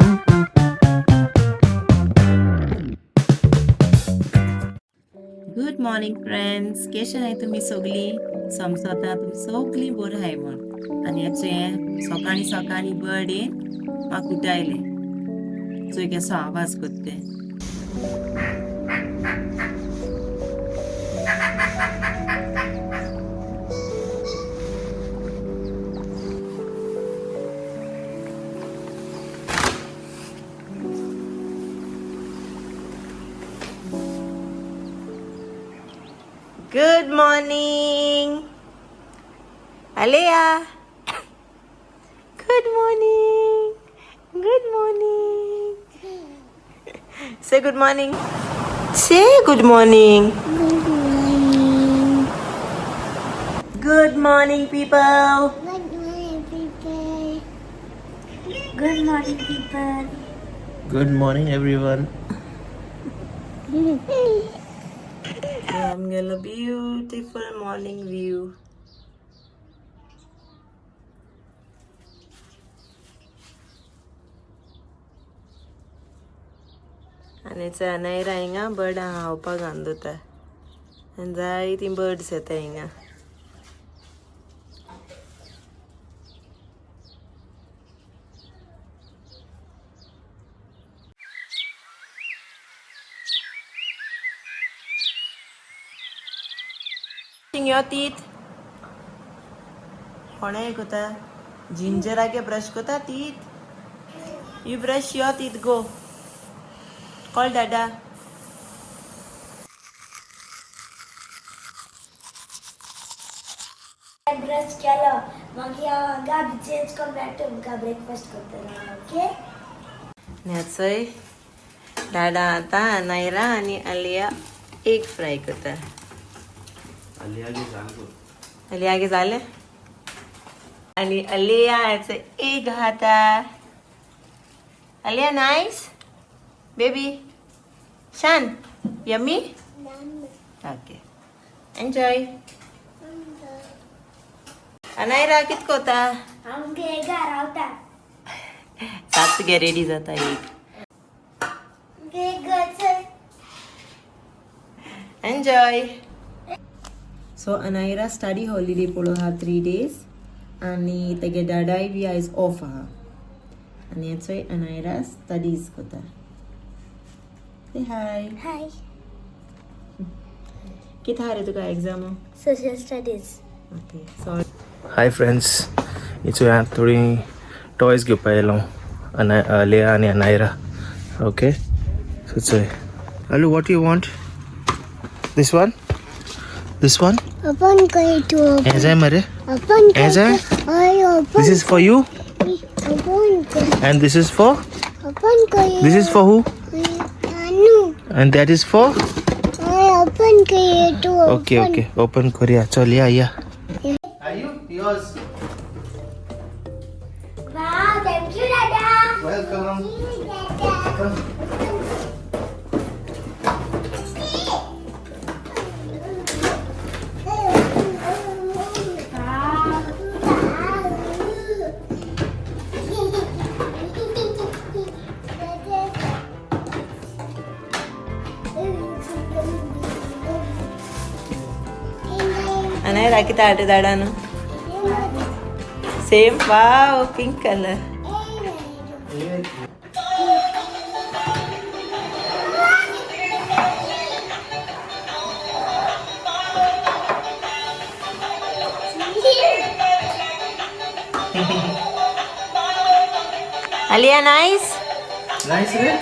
Good morning friends, केशे हाय तुमी सगळीं? समजता तुमी सगळीं बरी हाय म्हूण. आनी हेचे सकाळीं सकाळीं बर्डीन म्हाका उठायलें. चोय केसो आवाज करता. Good morning, Alea. Good morning. Good morning. Say good morning. Say good morning. Good morning. Good morning, people. Good morning, people. Good morning, people. Good morning, everyone. आमगेलो beautiful morning view. आनी अनायरा हिंगा बर्डां खावपाक घालून दवरता आनी जायतीं बर्ड्स येता हिंगा. Your teeth. कोणें कोता जिंजराके ब्रश कोता teeth. You brush your teeth, go call Dada. Brush केलो मागीर हांव हांगा चेंज करून मेळटा तुमकां ब्रेकफास्ट करतना. ओके. न्याचय डाडा आतां अनायरा आनी आलिया एग फ्राय करता. अलियागे जालें आनी अलिया हेचो एग खाता. अलिया नायस बेबी शान यम्मी. Okay, enjoy. Anayra कित कोता? आमगे एगा रावता. सात तुगे रेडी जाता एक. Enjoy. So Anaira study holiday पडलो आहा 3 डेज आनी तेगे डाडाय बी आयज ऑफ आहा आनी हेचोय अनायरा स्टडीज कोता. से हाय. हाय. कितें आहा रे तुका exam? Social studies. Okay, so hi friends, इचो हांव थोडी टॉयज घेवपा येयलो अना अलिया आनी अनायरा. ओके, सो चोय Alu, what you want? This one, this one. Open कर तू. हें जाय मरे. ओपन हें जाय. हय open. This is for you. Open कर. And this is for open कर. This is for who? Anu. And that is for? हय ओपन कर तू. ओके ओके, ओपन करूया. चल या या. Are you yours? Wow, thank you Dada. Welcome. Dada. Anayra कितें हाडटा डाडान? Same. Wow, pink colour. Aliya nice. Nice रे.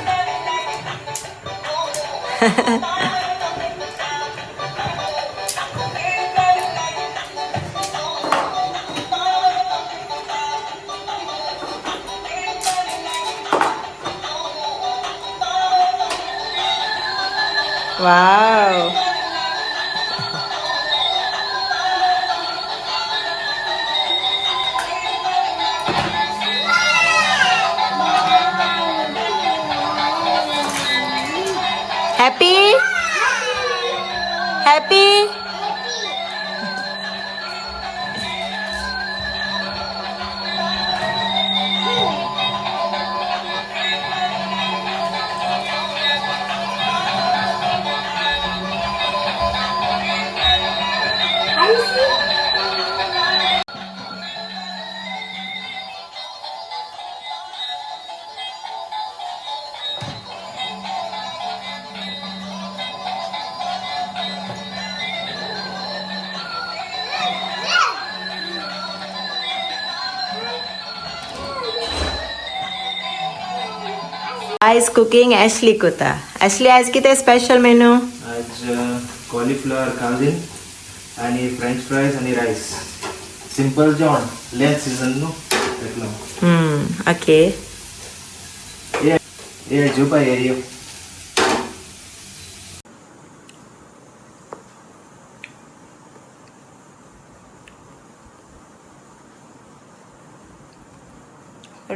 Wow. Happy? Happy? आयज कुकींग ॲशली कोता. ॲशली, आयज कितें स्पेशल मेनू? आज कॉलीफ्लॉवर कांजीन आणि फ्रेंच फ्राईज आणि राईस. सिंपल जेवण, लेंथ सीझन न्हू तेका. ओके. ये ये जेवपा ये यो.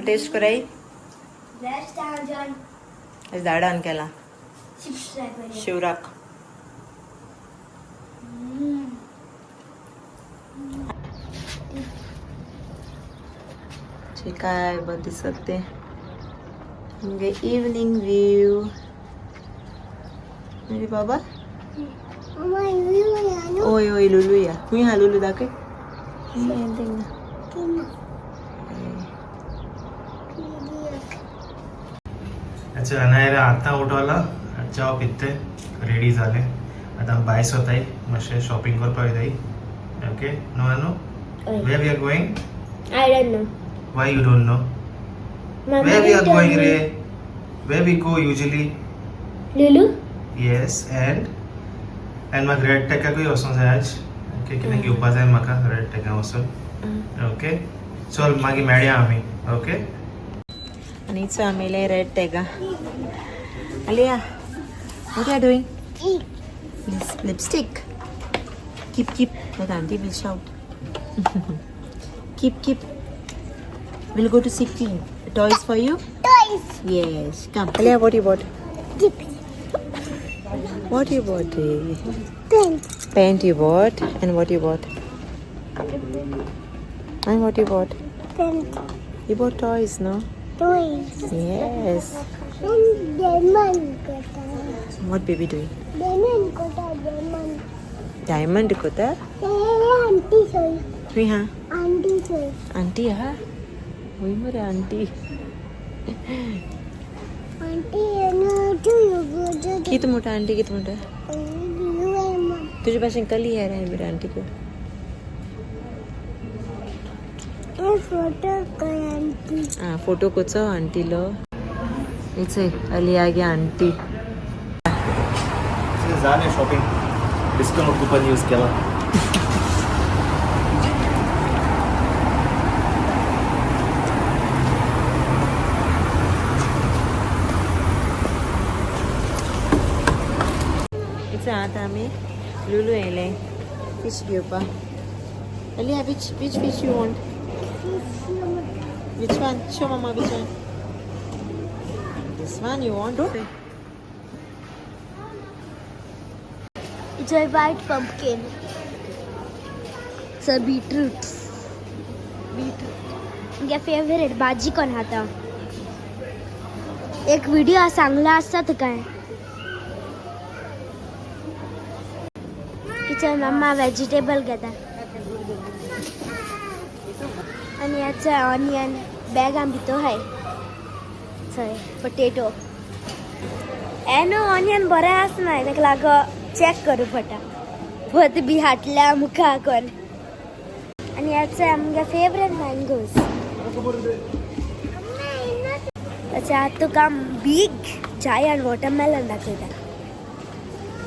टेस्ट कराई. बेस्ट जेवण. आज दाडान केला. चिप्स ट्राय करूया. शिवराक. जे काय बरं दिसत ते म्हणजे इव्हनिंग व्ह्यू. म्हणजे बाबा. ओय ओय, लुलू या. मी हा लुलू दाखय. अच्छा, अनायरा आत्ता उठवला, च्याव पित्ते, रेडी झाले. आता भायर सोताय, मातशें शॉपिंग करपाक वयताय. Okay, no Anu, where we are going? I don't know. Why you don't know? Where we are going ray? Where we go usually? Lulu. Yes, and म्हाका रेड टॅकाकूय वचोंक जाय आज. ओके, कितें घेवपा जाय म्हाका रेड टॅका वचून. ओके, चल, मागीर मेळया आमी. ओके. आणि चो आमी red टॅगा. Aliya, what you are doing? Lipstick. Keep, keep. That auntie will shout. Keep, keep. We'll go to city. Toys for you? Toys. Yes. Come. Aliya, what you bought? What you bought? Eh? Paint. Paint you bought. And what you bought? And what you bought? Paint. You bought toys, no? Toys. Yes. Diamond kota. What baby doing? Diamond kota, diamond. Diamond kota? Aunty soy. We ha? Aunty soy. Auntie ha? We more auntie. Aunty do you go to? कित मोठा aunty, कित मोठा? तुझे भाशेन कली हेर आहे मेरे आंटी को. Photo aunty. हा, फोटो कोचो आंटीलो. इचे अली आगे आंटी. झाले शॉपिंग, डिस्काउंट कुपन यूज केला. इचे आता आमी लुलू येयले फिश घेवपा. Aliya, which fish you want? Which one? Show mama which one. This one you want? It's a white pumpkin. It's a beetroot. Beetroot. तुमगे फेवरेट भाजी कोण खाता? एक व्हिडिओ सांगला आसता काय. किचन मम्मा व्हेजिटेबल घेता आनी याचा ऑनियन बॅगां भितर हाय. थंय पटेटो एनो ऑनियन बरें आसना, ताका लागो चॅक करूं पडटा. भत बी हाटल्या मुखा कोण. आनी याचा आमगे फेवरेट मँगोज. तशें आतां तुका बीग जायंट वॉटरमेलन दाखयता.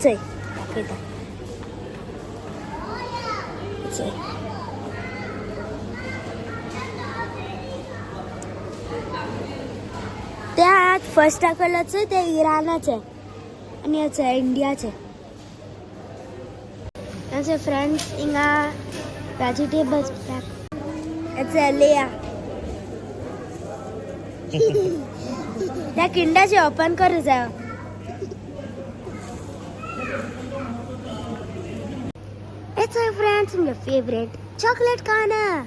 चय, दाखयता चय. ते आत फर्स्ट दाखयलाच ते इराणाचे आनी हेचे इंडियाचे. आमचे फ्रेंड्स हिंगा व्हेजिटेबल्स हेचे लेया त्या किंडाचे ओपन करू जाय. It's my friends, my favorite chocolate corner.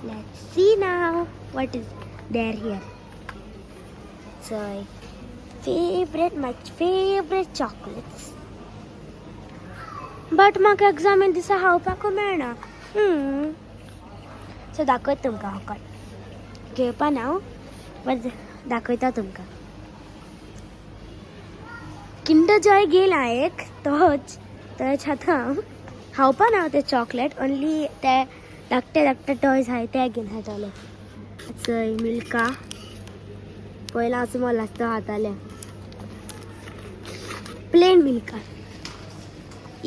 Let's see now what is there here. So, favorite, my favorite chocolates. But म्हाका एग्जामीन दिसा खावपाकू मेळना. सो दाखयता तुमकां हांव कोण घेवपा ना हांव, बट दाखयता तुमकां. किंडर जॉय घेयला एक, तोच तोच आतां हांव खावपा ना ते चॉकलेट, ओन्ली ते धाकटे धाकटे टॉयज आहाय ते घेवन खातले. चय मिल्का. पयलीं हांव स्मॉल आसता खातालें प्लेन मिल्कान.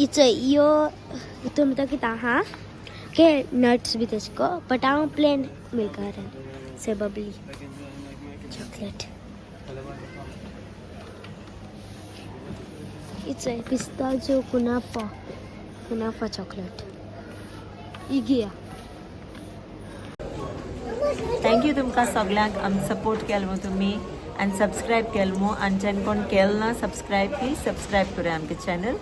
इचोय यो हितून भितर कितें आहा, ओके, नट्स बी तशें को, बट हांव प्लेन मिल्कार से बबली चॉकलेट. इचोय पिस्ताचो कुनाफा, कुनाफा चॉकलेट इगिया. Thank you तुमकां सगल्यांक आम सपोर्ट केलो मू तुमी आनी सबस्क्रायब केलो मू. आनी जेन्ना कोण केलो ना सबस्क्रायब, प्लीज सबस्क्रायब करूया आमगे चॅनल.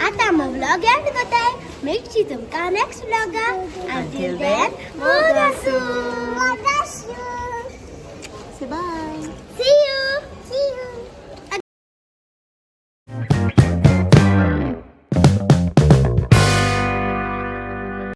आता आमी व्लॉग एंड करताय. मेळची तुमकां नेक्स्ट व्लॉगान. Until then, मोगा.